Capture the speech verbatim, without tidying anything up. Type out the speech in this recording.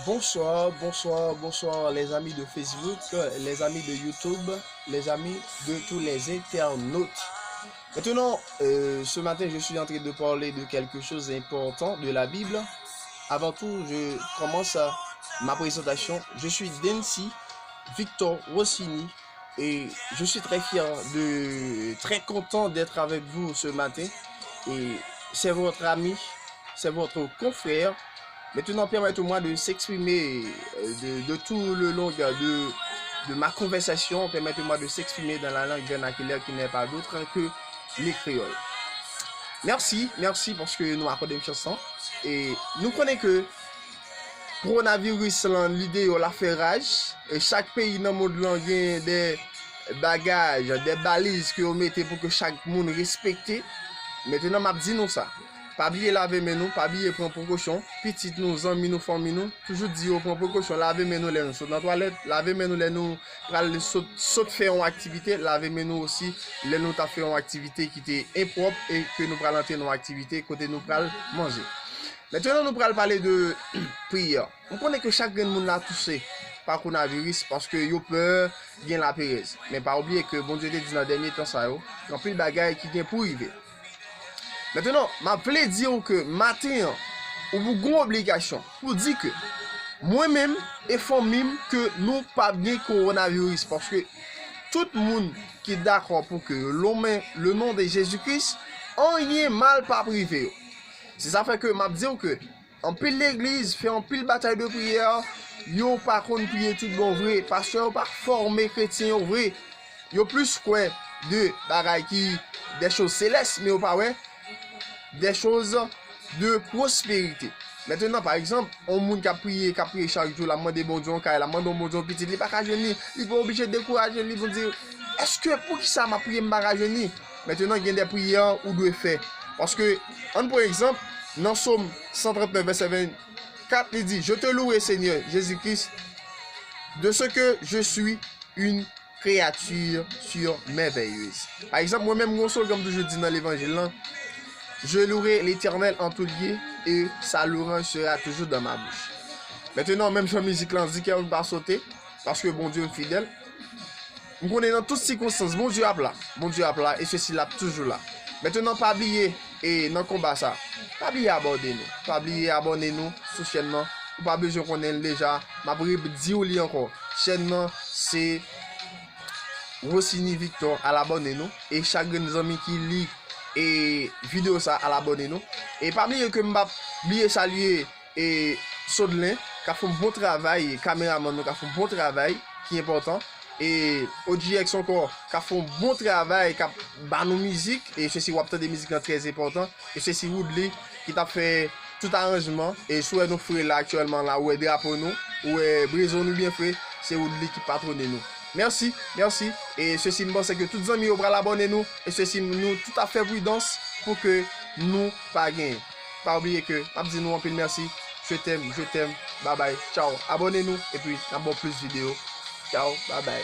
Bonsoir, bonsoir, bonsoir les amis de Facebook, les amis de YouTube, les amis de tous les internautes. Maintenant, euh, ce matin, je suis en train de parler de quelque chose d'important de la Bible. Avant tout, je commence, euh, ma présentation. Je suis Dency Victor Rossini et je suis très fier de, très content d'être avec vous ce matin. Et c'est votre ami, c'est votre confrère. Maintenant, permettez-moi de s'exprimer, euh, de, de tout le long de, de ma conversation. Permettez-moi de s'exprimer dans la langue vernaculaire qui n'est pas d'autre que le créole. Mèsi, mèsi paske nou akòde m chans lan. E nou konnen ke kowonaviris lan, li deyò, l ap fè raj. E chak peyi nan mond lan gen de bagay, de baliz ke yo mete pou ke chak moun respekte. Mentnan, m ap di nou sa. Pa bliye lave men nou, pa bliye pran prekosyon. Pitit nou, zanmi nou, fanmi nou, toujou di yo pran prekosyon. Lave men nou lè nou sot nan twalèt, lave men nou lè nou pral sot, sot fè yon aktivite, lave men nou osi lè nou t ap fè yon aktivite ki te enpwòp e ke nou pral antre nan yon aktivite kote nou pral manje. Mentnan, nou pral pale de priyè. M konnen ke chak grenn moun la touse pa kowonaviris paske yo pè, gen laperèz. Men pa bliye ke Bondye te di nan dènye tan sa yo, gen anpil bagay ki gen pou rive. Mentnan, m ap vle di w ke maten an, ou pou gon obligasyon pou di ke mwen menm e fanmi m ke nou p ap gen kowonaviris, paske tout moun ki dakò pou ke yo lonmen le non de Jezi Kris, anyen mal p ap rive yo. Se sa fè ke m ap di w ke anpil legliz fè anpil batay de priyè, yo pa konn priye tout bon vre, paske yo pa fòme kretyen yo vre. Yo plis kwè de bagay ki de choz selès, men yo pa wè de choz de pwosperite. Mentnan, pa egzanp, yon moun k ap priye, k ap priye chak jou, l ap mande Bondye yon kay, l ap mande yon Bondye yon pitit, li pa ka jwenn li, li pa oblije dekouraje, li pou di, èske poukisa m ap priye, m pa ka jwenn li? Mentnan, gen de priyè ou dwe fè. Paske, ann pran egzanp, nan Sòm san trant nèf, vèsè vennkat, li di, Je te louerai, Seigneur Jésus-Christ, de ce que je suis une créature si merveilleuse. Pa egzanp, mwen menm, gon slogan m toujou di nan levanjil lan, Je louerai l'Éternel en tout lieu, et sa louange sera toujours dans ma bouche. Mentnan, menm jan mizik lan di, kè m pa sote, paske Bondye m fidèl. M konnen nan tout sikonstans, Bondye ap la. Bondye ap la, e sesi l ap toujou la. Mentnan, pa bliye, e nan konba sa, pa bliye abòne nou. Pa bliye abòne nou sou chèn nan. Ou pa bezwen konnen l deja. M ap redi w li ankò. Chèn nan, se Rossini Victor, al abòne nou. E chak grenn zanmi ki li e videyo sa, al abòne nou. E pa bliye ke m p ap bliye salye e Sodlen, k ap fè yon bon travay, kameramann nou k ap fè yon bon travay, ki enpòtan. E O G X ankò, k ap fè yon bon travay, k ap ba nou mizik, e sesi w ap tande mizik lan trè enpòtan, e sesi Woodly ki t ap fè tout aranjman, e si w wè nou fre la aktyèlman la, ou wè drapo nou, ou wè brezon nou byen fre, se Woodly ki patwone nou. Mèsi, mèsi, e sesi m panse ke tout zanmi yo pral abòne nou, e sesi nou tout ap fè pridans pou ke nou pa genyen. Pa bliye ke m ap di nou anpil mèsi. Je t'aime, je t'aime. Babay, tchaw. Abòne nou, epi n ap ba w plis videyo. Tchaw, babay.